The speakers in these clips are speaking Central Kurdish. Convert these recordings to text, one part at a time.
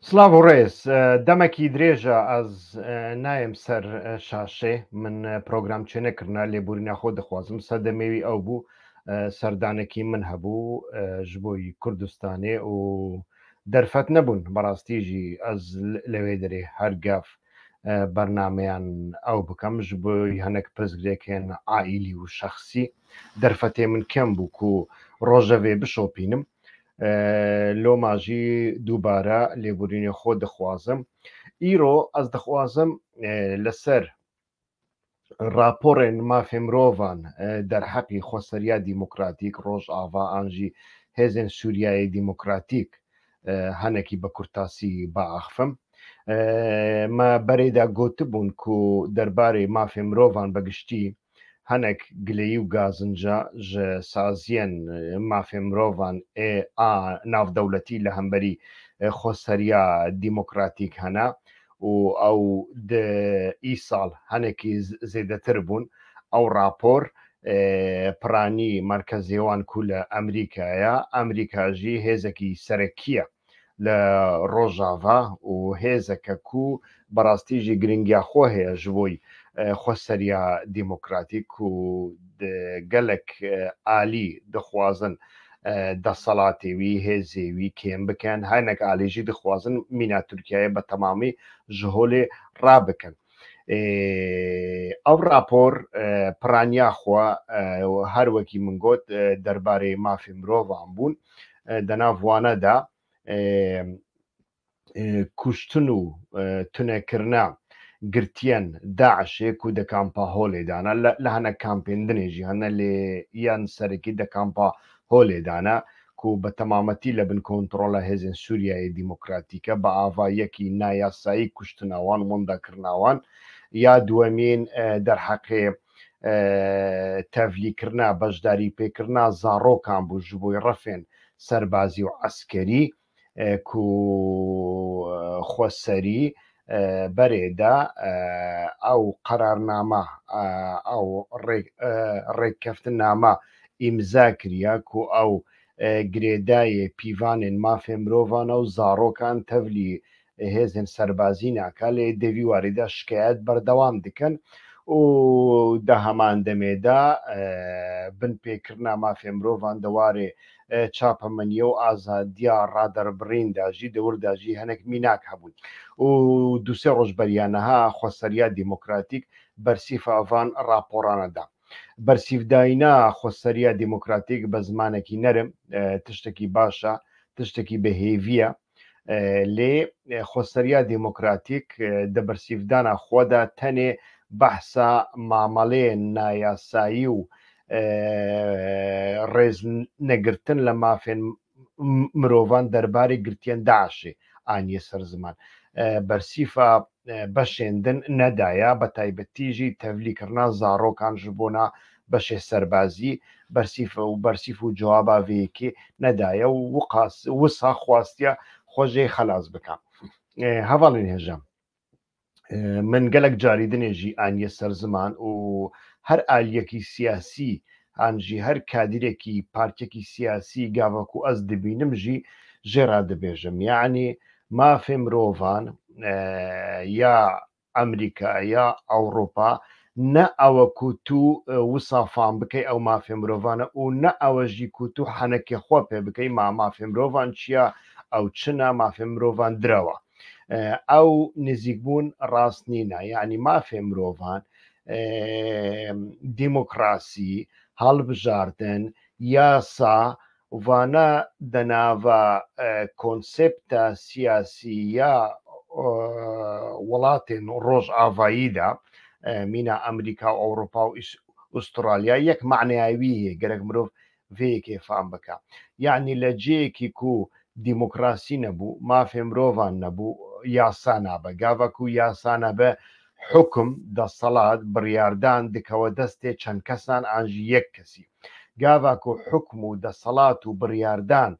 سڵاڤ و ڕێز دەمەکی درێژە ئەز نایەم سەر شاشێ من پرۆگرام چێ نەکردە لێبورینە خۆ دەخوازم سەردەمێوی ئەو بوو سەردانێکی من هەبوو ژبۆی کوردستانێ و دەرفەت نەبوون بەڕاستیژی ئەز لەوێ دەرێ هەرگاف بەرنمەیان ئەو بکەم ژبۆی هەنێک پرسگرێکێن عائیلی و شخصی دەرفەتێ من کەم بوو کو ڕۆژەڤێ بشۆپینم لۆماژی دووبارە لێبورینێ خۆ دخوازم ئیرۆ ئەز دخوازم لەسەر راپۆرێن مافێ مرۆڤان دەرحەقی خۆسەریا دیموکراتیک ڕۆژئاڤا ئانژی هێزێن سووریایێ دیموکراتیک هەنێکی بە کورتاسی بئاخفم مە بەرێدا گۆتبوون کو دەربارەی مافێ مرۆڤان بەگشتی هەنێک گلەیی و گازنجە ژ سازیەن مافێ مرۆڤان ئێ ئا ناڤدەولەتی لە هەمبەری خۆسەریا دیمۆکراتیک هەنە و ئەو د ئی ساڵ هەنێکی زێدەتر بوون. ئەو ڕاپۆر پرانی مەرکەزێوان کو لە ئەمریکایە، ئەمریکاژی هێزەکی سەرەکیە لە ڕۆژاڤا و هێزەکە کو بەڕاستیژی گرنگیا خۆ هەیە ژبۆی خۆسەریا دیمۆکراتیک و گەلەک ئالی دخوازن دەسەڵاتێ وی هێزێ وی کێم بکەن، هەنەک ئالیژی دخوازن مینا تورکیایە بە تەمامی ژهۆلێ ڕابکەن. ئەو ڕاپۆر پرانیا خوا هەروەکی من گۆت دەربارەی مافی مرۆڤان بوون دەناڤ وانەدا کوشتن و تونەکردنا گرتیەن داعشێ کو دە کامپا هۆلێ دانا لە هەنە کامپێن دنێ ژی هەنە لێ یان سەرەکی دە کامپا هۆلێ دانا کو بە تەمامەتی لە بن کۆنتڕۆڵە هێزێن سووریایێ دیمۆکراتیکە بە ئاڤایەکی نایاسایی کوشتناوان وەندا کرناوان یا دووەمین دەرحەقێ تەڤلیکرنا بەشداری پێکرنا زاڕۆکان بوو ژبۆی ڕەفێن سەربازی و عەسکەری کو خوەسەری بەرێدا ئەو قەرارنامە ئەو ڕێککەفتننامە ئیمزا کریا کو ئەو گرێدایێ پیڤانێن مافێ مرۆڤانە و زاڕۆکان تەڤلی هێزێن سەربازی ناکا لێ دەڤی واریدا شکایەت بەردەوام دکەن و دە هەمان دەمێدا بنپێکرنا مافێ مرۆڤان دە وارێ چاپەمەنیە و ئازادیا ڕادەربڕیندا ژی دەوردا ژی هەنێک میناک هەبوون و دوسێ ڕۆژ بەریانەها خوەسەریا دیمۆکراتیک بەرسیفا ڤان ڕاپۆڕانە دا. بەرسیفداینا خوەسەریا دیمۆکراتیک بە زمانێکی نەرم تشتەکی باشە، تشتەکی بە هێڤیە لێ خۆسەریا دێمۆکراتیک دە بەرسیڤدانا خوەدا تەنێ بەحسا مامەڵێ نایاسایی و ڕێز نەگرتن لە مافێن مرۆڤان دەربارەی گرتیەن داعشێ ئانیە سەر زمان. بەرسیفا بەشێندن نەدایە بە تایبەتیژی تەڤلی کرنا زاڕۆکان ژبۆنا بەشێ سەربازی بەرسیف و بەرسیف و جوابا ڤێ یەکێ نەدایە و وقاس وسا خواستیە خۆ ژێ خەلاس بکا. هەڤاڵین هێژا من گەلەک جاری دنێژی ئانیە سەر زمان و هەر ئالیەکی سیاسی ئانژی هەر کادیرێکی پارتێکی سیاسی گاڤەکو ئەز دبینم ژی ژێرا دبێژم یەعنی مافێ مرۆڤان یا ئەمریکا یا ئەوڕوپا نە ئەوە کو تو وسا فام بکەی ئەو مافێ مرۆڤانە ئوو نە ئەوە ژی کو تو حەنەکێ خوە پێ بکەی ما مافێ مرۆڤان چیە ئەو چنە مافێ مرۆڤان درەوە ئەو نزیک بوون ڕاست نینە یعنی مافێ مرۆڤان دیموکراسی هەڵبژاردن یاسا ڤانە دەناڤا کۆنسێپتە سیاسی یا وڵاتێن ڕۆژئاڤاییدا مینا ئەمریکا و ئەوروپا و ئوسترالیا یەک مەعنایوی هەیە گەرەک مرۆڤ ڤێ یەکێ فام بکا یەعنی لە جێیەکی کو دیموکراسی نەبوو مافێ مرۆڤان نەبوو یاسا نابە گاڤا کو یاسا نەبە حوکم دەسەڵات بڕیاردان دکەوە دەستێ چەند کەسان ئانژی یەک کەسی گاڤا کو حوکم و دەسەڵات و بڕیاردان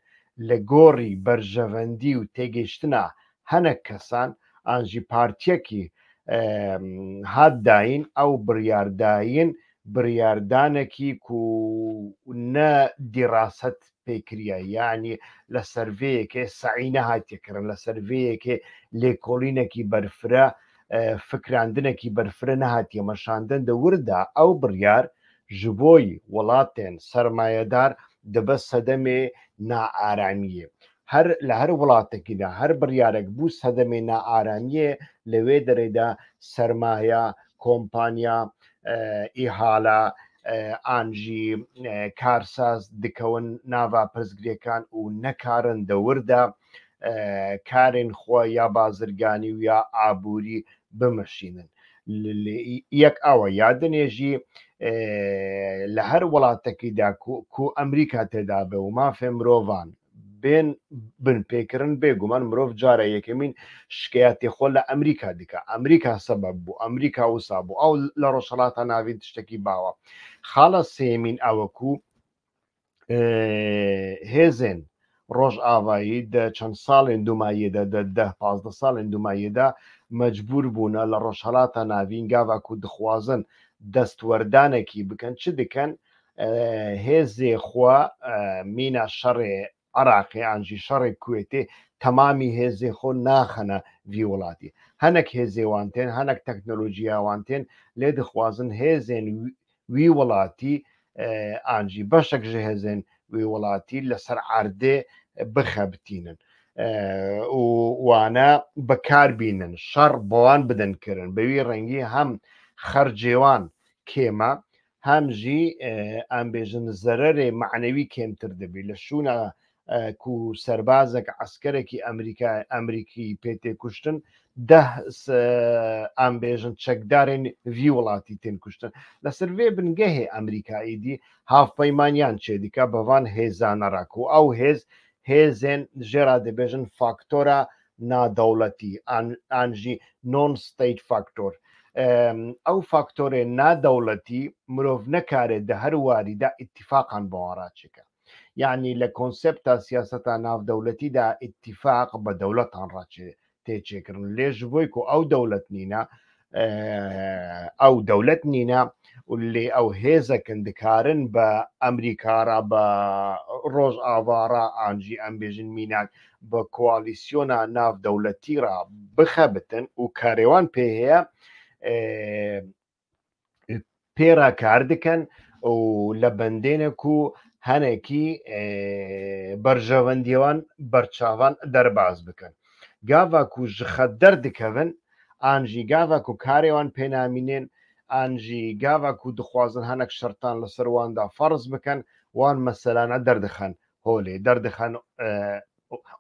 لە گۆڕی بەرژەڤەندی و تێگەیشتنا هەنەک کەسان ئانژی پارتیەکی هات داین ئەو بڕیارداین بڕیاردانەکی کو نە دیڕاسەت. پێکریا، یعنی لە سەرڤەیەکێ سەعی نەهاتیە کردن، لە سەرڤەیەکێ لێکۆڵینێکی بەرفرە، فکراندنێکی بەرفرە نەهاتیە مەشاندن. دە وردا ئەو بڕیار ژبۆی وڵاتێن سەرمایەدار دەبە سەدەمێ نائارامیە. هەر لە هەر وڵاتێکیدا هەر بڕیارێک بوو سەدەمێ نائارامیە، لەوێ دەرێدا سەرمایە، کۆمپانیا، ئیهالە ئانژی کارساز دکەون ناڤا پرسگرێکان و نەکارن دەوردا کارێن خوا یا بازرگانی و یا ئابووری بمەشینن. یەک ئەوە یا دنێژی لە هەر وڵاتەکیدا کو ئەمریکا تێدا بێ و مافێ مرۆڤان بێن بن پێکردن، بێگومان مرۆڤ جارە یەکەمین شکایەتی خۆ لە ئەمریکا دیکە، ئەمریکا سەبەب بوو، ئەمریکا وسا بوو. ئەو لە ڕۆژهەڵاتە ناوین تشتێکی باوە. خاڵە سێمین ئەوەکو هێزێن ڕۆژئاوایی دە چەند ساڵێن دوماییەدا، دە 10 15 ساڵێن دوماییەدا مەجبور بوونە لە ڕۆژهەڵاتە ناوین گاڤاکو دخوازن دەستوەردانێکی بکەن، چ دکەن؟ هێزێ خوا مینا شەڕێ عراقی ئانژی شەڕێ کوێتێ تەمامی هێزێ خۆ ناخەنە ڤی وڵاتی. هەنێک هێزێوان تێن، هەنێک تەکنۆلۆژیاوان تێن، لێ دخوازن هێزێن وی وڵاتی ئانژی بەشێک ژ هێزێن وی وڵاتی لەسەر عەردێ بخەبتینن و وانە بەکار بینن، شەڕ بەوان بدەن کردن. بەوی ڕەنگی هەم خەرجێوان کێمە، هەم ژی ئەم بێژن زەرەرێ معنەوی کێمتر دەبی. لە شوونە کو سەربازێک عسکەرێکی ئەمریکا ئەمریکی پێ کوشتن، 10 ئەم بێژن چەکدارێن وی وڵاتی تێن کوشتن. لەسەر وێ بنگەهێ ئەمریکا ئیدی هاوپەیمانیان چێ دیکە بەوان هێزانە ڕاک و ئەو هێز هێزێن ژێرا دەبێژن فاکتۆرە نادەوڵەتی ئانژی non state factor. ئەو فاکتۆرێ نادەوڵەتی مرۆڤ نەکارێت دە هەر واریدا ئیتفاقان بەوان ڕاچێکە. یعنی لە کۆنسێپتا سیاسەتا ناودەولەتیدا ئیتفاق بە دەولەتان ڕاچێ تێچێکردن، لێژ بۆی کو ئەو دەولەت نینە، ئەو دەولەت نینە لێ ئەو هێزەکن دکارن بە ئەمریکارا، بە ڕۆژ ئاڤارا ئانژی ئەم بێژن میناک بە کۆالیسیۆنا ناو دەولەتی را بخەبتن و کارێوان پێ هەیە، پێرا کار دکەن و لە بەندێنێک و هەنێکی بەرژەوەندیوان بەرچاوان دەرباز بکەن. گاڤاک و ژخە دەردکەون ئانژی گاڤاک و کارێوان پێنامینێن ئانژی گاڤاک و دخوازن هەنێک شەرتان لەسەر واندا فەرز بکەن، وان مەسەلانە دەردخەن هۆلێ دەردخەن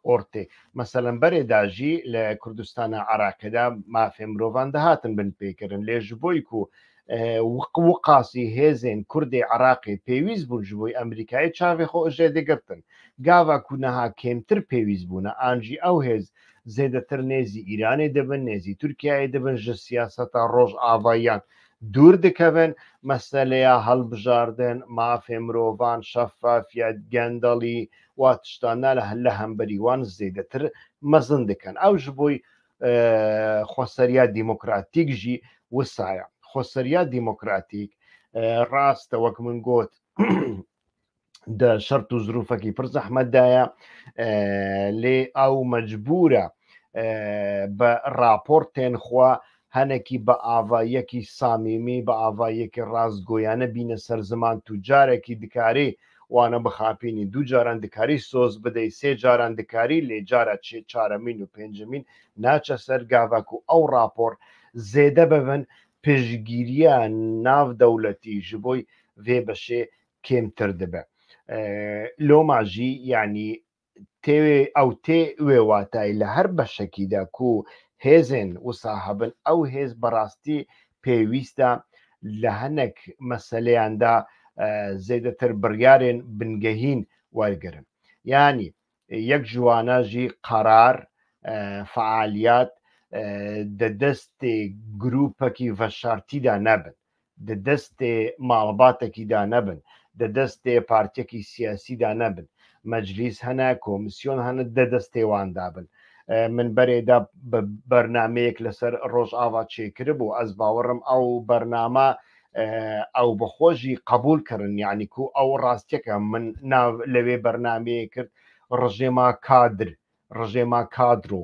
ئۆرتێ. مەسەلەن بەرێ داژی لە کوردستانە عراقێدا مافێ مرۆڤان دەهاتن بن پێکردن، لێ ژبۆی و وقاسی هێزێن کوردی عراقی پێویست بوون ژبۆی ئەمریکایی چاوێ خۆ ژێ دەگرتن. گاوا کوونەها کێمتر پێویست بوونە ئانژی ئەو هێز زێدەتر نێزی ئیرانێ دەبن، نێزی تورکیای دەبن، ژ سیاسەتە ڕۆژ ئاڤاییان دوور دکەون. مەسەلەیە هەڵبژاردن، مافێ مرۆڤان، شەفافیەت، گەندەڵی وا تشتانە لە هەمبەریوان زێدەتر مەزن دکەن. ئەو ژ بۆی خۆسەریا دیموکراتیک ژی وسایە. خۆسەریا دیموکراتیک ڕاستە وەک من گوت دە شەرت و زروفەکی پڕ زەحمەتدایە، لێ ئەو مەجبورە بە راپۆرتێن خوا هەنێکی بە ئاڤاییەکی سامیمی، بە ئاڤاییەکی ڕاستگۆیانە بینە سەر زمان. تو جارێکی دکاری وانە بخاپینی، دوو جاران دکاری سۆز بدەی، سێ جاران دکاری، لێ جارە چێ چارەمین و پێنجەمین ناچە سەر. گاڤاک و ئەو راپۆر زێدە ببن، پشتگیریە ناو دەولەتی ژ بۆی vê بەشێ کێمتر دەبێ. لۆماژی یعنی تێوێ ئەو تێ وێ واتای لە هەر بەشەکیدا کو هێزێن وسا هەبن، ئەو هێز بەڕاستی پێویستە لە هەنێک مەسەلەیاندا زێدەتر بڕیارێن بنگەهین وەرگرن. یعنی یەک ژوانەژی قەرار فعالیات دە دەستێ گروپەکی ڤەشارتیدا نەبن، دە دەستێ ماڵباتێکیدا نەبن، دە دەستێ پارتیەکی سیاسیدا نەبن، مەجلیس هەنە، کۆمیسیۆن هەنە، دە دەستێواندا بن. من بەرێدا بەرنمەیەک لەسەر ڕۆژئاوا چێکرد بوو، ئەس باوەڕم ئەو بەرنامە ئەو بەخۆژی قبول کردن، یعنی کو ئەو ڕاستیەکە من ناو لەوێ بەرنمەیە کرد ڕژێما کادر، ڕژێما کادرۆ،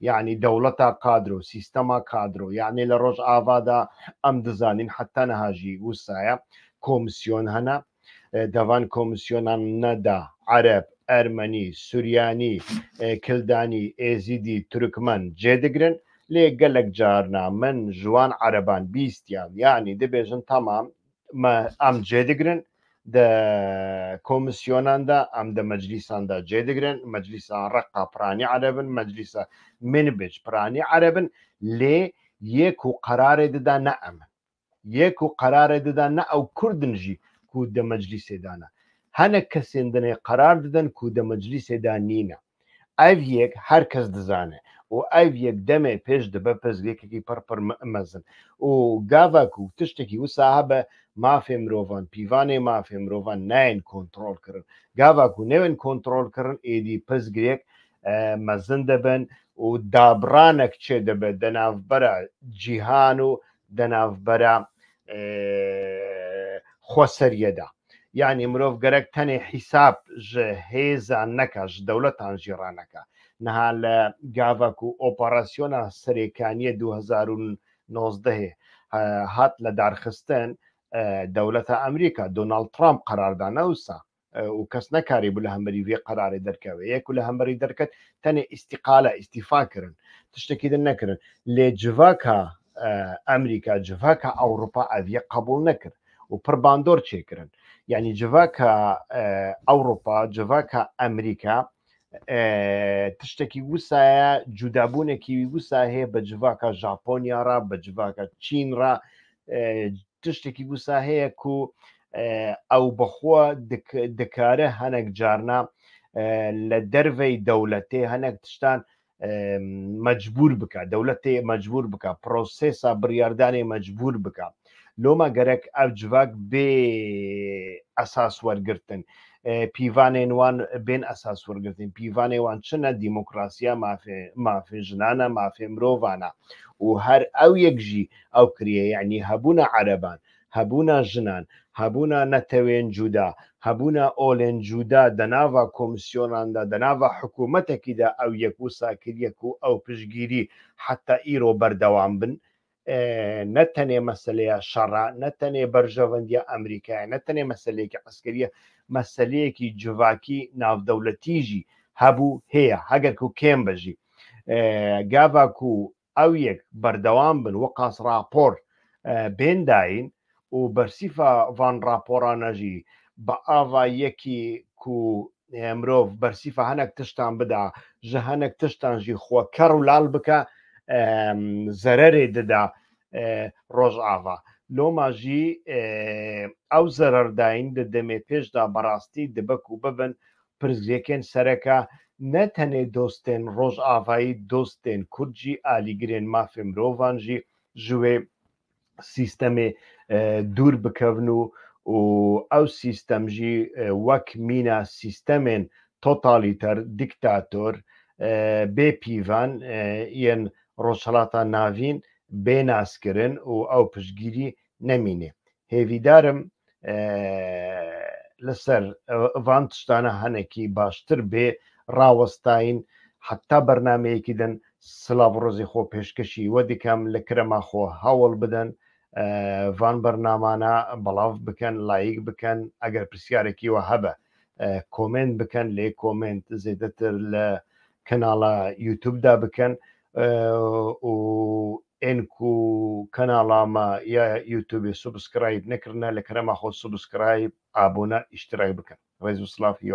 یعنی دەوڵەتا کادرۆ، سیستەما کادرۆ، یعنی لە ڕۆژ ئاڤادا ئەم دزانین حتا نەهاژی وسایە کۆمسیۆن هەنە، دەڤان کۆمسیۆنان نەدا عەرەب، ئەرمەنی، سوریانی، کلدانی، ئێزیدی، تورکمەن جێ دەگرن. لێ گەلک جارنا من ژوان عەرەبان بیستیان، یعنی دەبێژن تەمام ئەم جێ دەگرن دە کۆمسیۆناندا، ئەم دە مەجلیساندا جێ دەگرن، مەجلیسا ڕەقا پرانی عەرەبن، مەجلیسا منبج پرانی عەرەبن، لێ یەک و قەرارێ دەدا نە ئەمن، یەک و قەرارێ دەدا نە ئەو کوردن ژی کو دە مەجلیسێدانە، هەنە کەسێن دنێ قەرار ددەن کو دە مەجلیسێدا نینە. ئەv یەک هەر کەس دزانێ و ئەv یەک دەمێ پێش دبە پرسگرێکێکی پڕ پڕ مەزن و گاڤاک و تشتێکی وسا هەبە مافێ مرۆڤان، پیڤانێ مافێ مرۆڤان نایەن کۆنترۆل کردن. گاڤاک و نەوێن کۆنترۆل کردن ئێدی پرسگرێک مەزن دەبن و دابڕانێک چێ دەبێت دەناوبەرە جیهان و دەناوبەرە خۆسەریەدا. یعنی مرۆڤ گەرەک تەنێ حیساب ژ هێزان نەکە، ژ دەولەتان ژیڕانەکە. نەها لە گاڤاک و ئۆپەراسیۆنا سەرێکانیە 2019 هات لە دارخستن دەولەتە ئەمریکا دۆناڵد ترامپ قەراردانە وسا و کەس نەکاری بوو لە هەمبەری وێ قەرارێ دەرکەوێ. یەک و لە هەمبەری دەرکەت تەنێ ئیستیقالە ئیستیفا کردن، تشتێکی دن نەکردن. لێ جڤاکا ئەمریکا، جڤاکا ئەوروپا ئەڤیە قبول نەکرد و پڕ باندۆر چێکردن. یعنی جڤاکا ئەوروپا، جڤاکا ئەمریکا تشتێکی وسایە، جودابوونێکی وسا هەیە بە جڤاکا ژاپۆنیا ڕا، بە جڤاکا چین ڕا، تشتێکی وسا هەیە کو ئەو بەخۆ دکارە هەنێک جارنا لە دەرڤەی دەولەتێ هەنێک تشتان مەجبور بکە، دەولەتێ مەجبور بکە، پرۆسێسا بڕیاردانێ مەجبور بکە. لۆمە گەرەک ئەو جڤاک بێ ئەساس وەرگرتن، پیوانێن وان بێن ئەساس وەرگرتن. پیوانێ وان چنە؟ دیموکراسیا، مافێ ژنانە، مافێ مرۆڤانە و هەر ئەو یەکژی ئەو کریە، یعنی هەبوونە عەرەبان، هەبوونە ژنان، هەبوونە نەتەوێن جودا، هەبوونە ئۆلێن جودا دەناڤا کۆمسیۆناندا، دەناڤا حکوومەتێکیدا ئەو یەک وسا کریەک و ئەو پشتگیری حتا ئیرۆ بەردەوام بن. نەتەنێ مەسلەیە شەڕە، نەتەنێ بەرژەوەندیە ئەمریکایە، نەتەنێ مەسلەیەکی عەسکەریە، مەسلەیەکی جڤاکی ناودەولەتیژی هەبوو هەیە هەگەر کو کێم بەژی. گاڤاک و ئەو یەک بەردەوام بن وەقاس راپۆر بێنداین و بەرسیفا ڤان راپۆرانەژی بە ئاڤا یەکی کو مرۆڤ بەرسیفا هەنێک تشتان بدا، ژە هەنێک تشتان ژی خۆ کەڕ و لال بکە، زەرەرێ دەدا ڕۆژ ئاڤا. لۆماژی ئەو زەرەرداین دەدەمێ پێشدا بەڕاستی دبەک و ببن پرسگرێکێن سەرەکە نەتەنێ دۆستێن ڕۆژ ئاڤایی، دۆستێن کوردجی ئالیگرێن مافێ مرۆڤانژی ژوێ سیستەمێ دوور بکەون و ئەو سیستەمژی وەک مینا سیستەمێن تۆتالیتەر دیکتاتۆر بێ پیوان یەن ڕۆژهەڵاتا ناوین بێ ناسکردن و ئەو پشتگیری نەمینێ. هێویدارم لەسەر ڤان تشتانە هەنێکی باشتر بێ ڕاوەستاین. حتا بەرنمەیەکی دەن سلااو ڕۆزی خۆ پێشکەشی وە دیکەم لە کرەما خۆ هەوڵ بدەن ڤان بەرنامانە بەڵاو بکەن، لایک بکەن، ئەگەر پرسیارێکیوە هەبە کۆمنت بکەن، لێ کۆمنت زیاتر لە کەناڵە یوتوبدا بکەن و ئێنکو کەناڵامە یا یوتوبی سوبسکرایب نەکردە لە کەرەما خۆ سوبسکرایب ئابوونە ئیشتراک بکەن. ڕێز و سلااو هیوا.